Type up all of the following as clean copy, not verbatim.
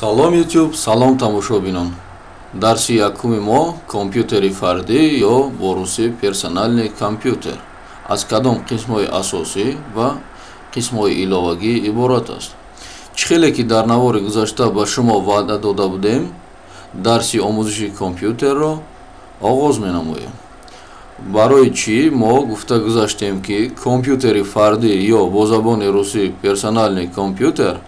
Салом, YouTube, салом, тамошобинон. Дарси якуми мо компютери фардӣ ё бо русӣ персональный компьютер аз кадом қисмҳои асосӣ ва қисмҳои иловагӣ иборат аст. Чӣ хеле ки дар навори гузашта ба шумо ваъда дода будем, дарси омӯзиши компютерро оғоз менамоем. Барои чӣ мо гуфта гузаштем, ки компютери фардӣ ё бо забони русӣ персональный компьютер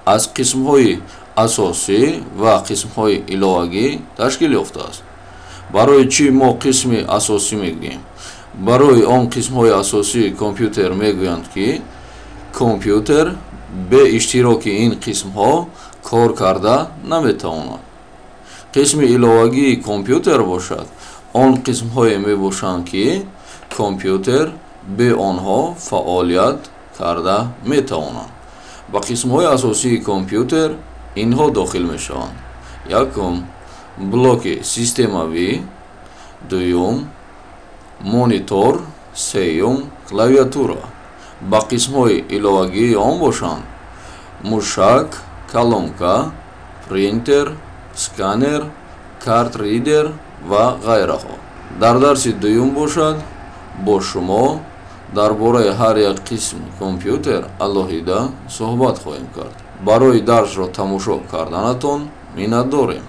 аз қисмҳои асосӣ ва қисмҳои иловагӣ ташкил ёфтааст? Барои чӣ мо қисми асосӣ мегӯем? Барои он қисмҳои асосии компютер мегӯянд, ки компютер бе иштироки ин қисмҳо кор карда наметавонад. Қисми иловагии компютер бошад, он қисмҳое мебошанд, ки компютер бе онҳо фаъолият карда метавонад. Ба қисмҳои асосии компютер инҳо дохил мешаванд: якум, блоки системавӣ, дуюм, монитор, сеюм, клавиатура. Ба қисмҳои иловагии он бошанд мушак, колонка, принтер, сканер, картридер ва ғайраҳо. Дар дарси дуюм бошад, бо шумо дар бораи ҳар як қисми компютер алоҳида суҳбат хоҳем кард. Барои дарсро тамошо карданатон миннатдорем.